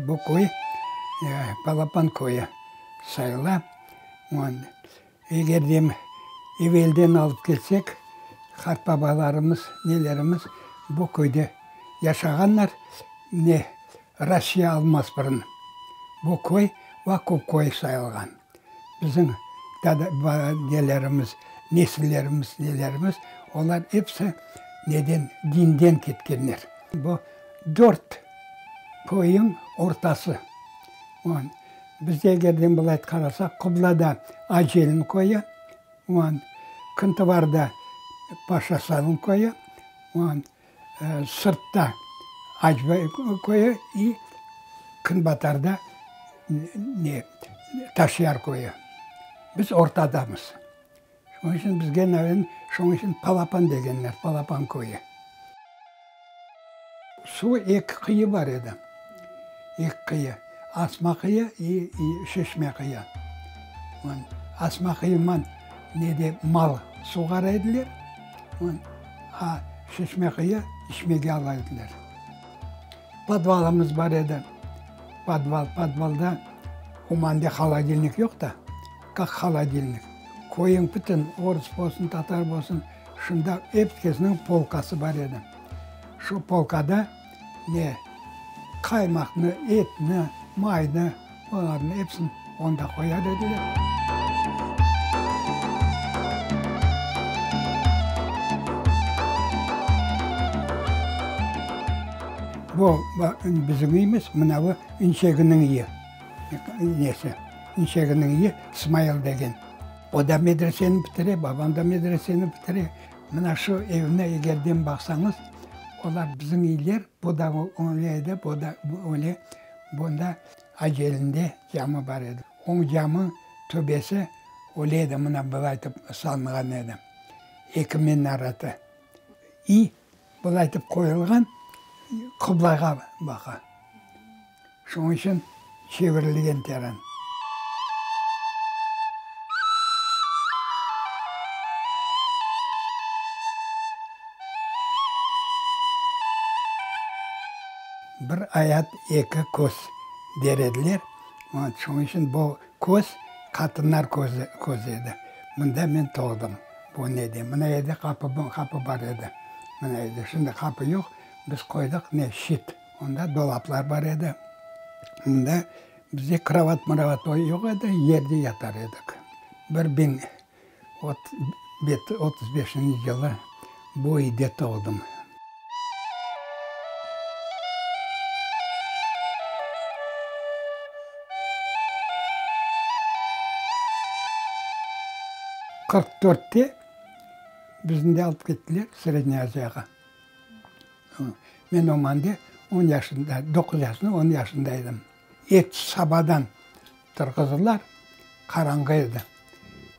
Bu köy Balaban köyü sayıla. Eger de evelden alıp kelsek, qartbabalarımız, nelerimiz bu köyde yaşağanlar, ne Rossiya almaz burun bu köy Vakup köyü sayılğan. Bizim nelerimiz, nesillerimiz, nelerimiz, olar episi neden, dinden ketkenler. Bu dört köyüñ ortası. Biz egerden bılay qarasaq, qublada Acelin köyü, küntuvarda Paşasalın köyü, sırtta Acbay köyü i künbatarda ne, Taşyar köyü. Biz ortadamız. Şunıñ içün bizge şunıñ içün Palapan degenler, Palapan köyü. Suv eki qıyı bar edi. Eki qıyı, Asma qıyı i Şeşme qıyı. Asma qıyıman nede mal suğara ediler, a Şeşme qıyı içmege ala ediler. Podvalımız bar edi. Podval, podvalda umande holodilnik yoq da, kak holodilnik. Köyüñ bütün, orus bolsun, tatar bolsun, Şunda ep kesniñ polkası bar edi. Şu polkada ne qaymaqnı, etni, maynı, olarnı epsini onda qoyar ediler. Bu bizim üyimiz, mına bu İnçeginiñ üyi, nesi, İnçeginiñ üyi, Smail degen. O da medreseni bitire, babam da medreseni bitire. Mına şu evni egerden baqsañız, olar bizim iyler, bu da öyle edi, bu da öyle. Bunda Acelinde camı bar edi. Oñ camıñ töbesi öyle edi, mına bılaytıp salınğan edi. Eki minaretı. İ bılaytıp qoyulğan, qıblağa baqa. Şunıñ içün çevirilgen teren. Bir ayat, eki köz, der ediler. Şunıñ içün bu köz qatınlar közü, közü edi. Mında men doğdım, bu nede. Mına yerde qapı, qapı bar edi. Mına yerde. Şimdi qapı yoq, biz qoydıq ne, şit. Onda dolaplar bar edi. Mında bizde krovat-mravat yoq edi, yerde yatar edik. Bir biñ 35-nci yılı bu üyde doğdım. Qırq dörtte bizni de alıp kettiler Srednâya Aziyağa. Men o mande on yaşında, doquz yaşında, on yaşında edim. Ert sabadan turğızdılar, qaranğı edi.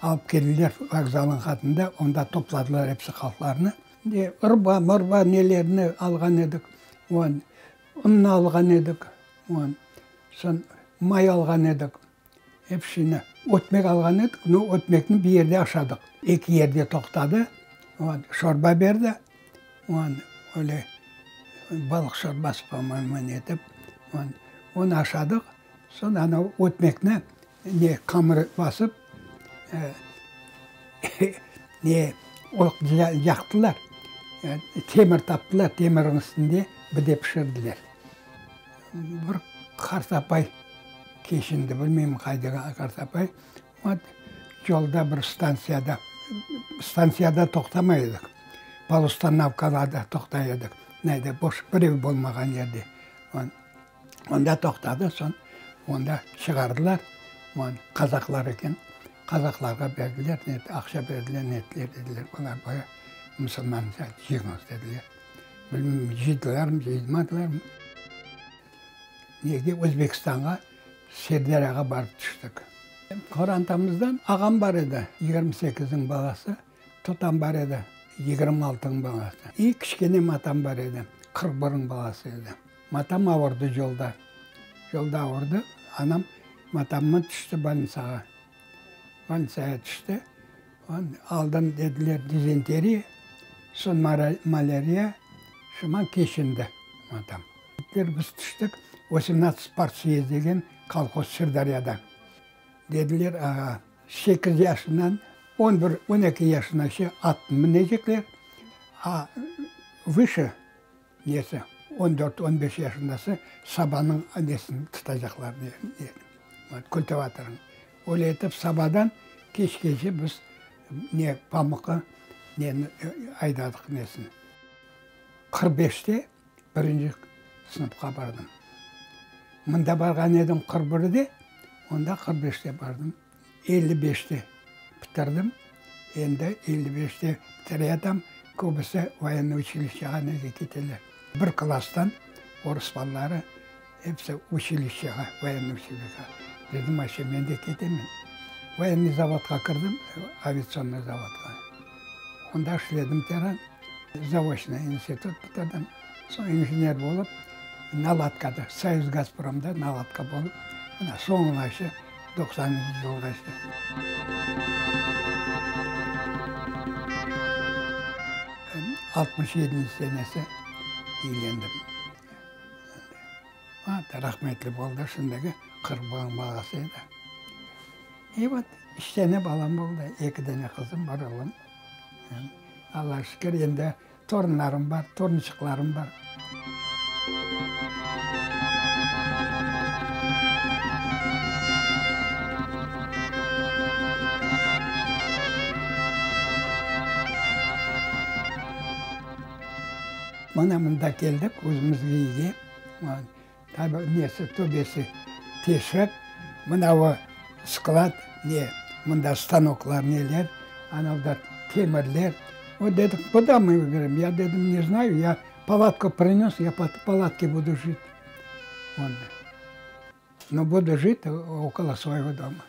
Alıp keldiler vokzalnıñ qatında, onda topladılar episi halqlarnı. Urba, murba nelerni alğan edik, on, unnı alğan edik, on, soñ may alğan edik. Epsini ötmek alğan edik, no, ötmekni bir yerde aşadıq. Eki yerde toqtadı, şorba berdi, öyle balıq şorbası, po-moyemu, netip, onı aşadıq. Soñ ana ötmekni ne qamır basıp, ne oq yaqtılar, temir taptılar, temirniñ üstünde bir de pişirdiler. Bir qartapay keçindi, bilmeyim qayda qartapay, vot, yolda bir stantsiyada, stantsiyada toqtamay edik, polustanovkalarda toqtay edik, neyde, boş, birev bolmağan yerde. Onda toqtadı, soñ onda çıqardılar, qazaqlar eken, qazaqlarğa berdiler, aqça berdiler, nettiler, dediler, olar baya musulman, cıyıñız, dediler. Bilmeyim, cıydılarmı, cıymadılarmı. Nege Özbekistanğa, Serdarağa barıp tüştik. Qorantamızdan ağam bar edi, 28-niñ balası, totam bar edi, 26-nıñ balası. İ kiçkene matam bar edi, 41-niñ balası edi. Matam avurdı yolda. Yolda avurdı, anam matamman tüşti bolnitsağa. Bolnitsağa tüşti. Aldın dediler dizenteriya, soñ malâriya, şuman keçindi matam. Biz tüştik. Vosemnadtsat partsyezd degen kolhoz Sırdaryada. Dediler, ağa, sekiz yaşından on bir, on eki yaşınace at minecekler, a vışe nesi, on dört, on beş yaşındası sabanıñ nesini tutacaqlar, kultivatornıñ. Öyle etip sabadan keçkece biz ne pamuqı, neni aydadıq nesini. 45-te birinci sınıfqa bardım. Mında barğan edim 41-de, onda 45-te bardım. 55-te bitirdim. Endi 55-te bitireyatam, köbüsi voyennıy uçilişçeğa nege keteler. Bir klasstan orus balaları episi uçilişçeğa, voyennıy uçilişçeğa. Dedim, ayşe, men de ketemen. Voyennıy zavodqa kirdim, aviatsionnıy zavodqa. Onda işledim teren. Zaoçnıy institut bitirdim. Soñ injener bolıp, naladkada, Soyuzgazpromda naladka bolıp, mına soñunace, doqsanıncı yılğace. Altmış yedinci senesi üylendim. Rahmetli boldı, şimdiki 40 balası edi. İ vot, üç dane balam boldı, eki dane qızım, bir oğlum. Allağa şükür, endi torunlarım bar, torunçıqlarım bar. Mına mında keldik, özümizge evge. Tabi, nesi, töbesi teşik, mınavı sklad, ne, mında stanoklar, neler, anavda temirler. O, dedik, kuda mı berem? Ya, dedim, ne znayu, ya palatku prinös, ya pod palatke budu jit. Onda. No, budu jit okolo svoyego doma.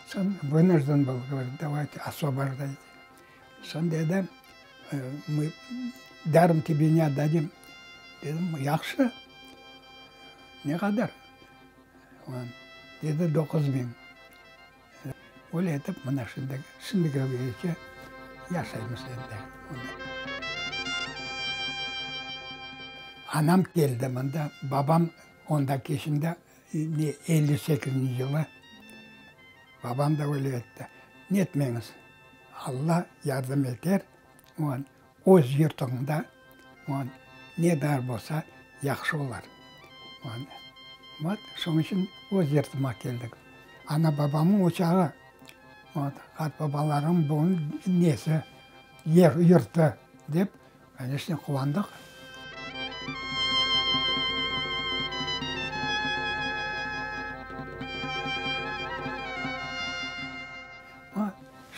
Soñ vınujden bıl, govorit, davayte, osvobojdayte. Soñ dedi, mı darım tebe ne otdadim. Dedim, yahşı, ne qadar? Dedi, 9000. Öyle etip, mına şimdi, şimdiki künge yaşaymız endi. Anam keldi mında, babam onda keçindi, 58-nci yılı. Babam da öyle etti. Netmeñiz, Alla yardım eter, on, öz yurtuñda, on, ne dar bolsa, yahşı olar. On, vot, şoñ içün öz yurtuma keldik. Ana-babamnıñ ocağı, vot, qartbabalarım bunıñ nesi, yer, yurtu, dep, Koneçne, quvandıq.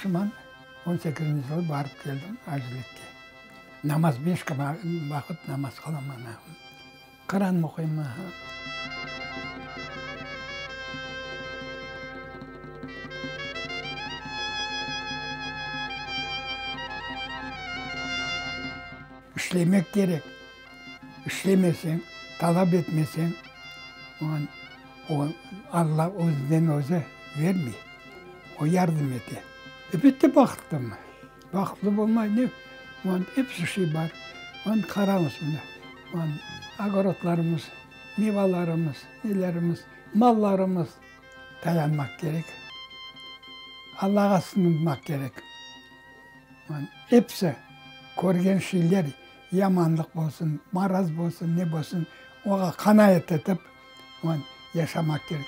Şiman on sekizinci yılı barıp keldim acilikke. Namaz beş vaqıt namaz qılam ana. Quran oquyım. İşlemek kerek. İşlemeseñ, talap etmeseñ, o, Alla özünden özü vermey. O yardım ete. Elbette bahıtlım. Bahıtlı bolmay ne? Episi şey bar. Qarañız mına. Ogorodlarımız, mevalarımız, nelerimiz, mallarımız. Tayanmaq kerek. Allağa sığınmaq kerek. Episi körgen şeyler, yamanlıq bolsun, maraz bolsun, ne bolsun, oğa qanaat etip, yaşamaq kerek.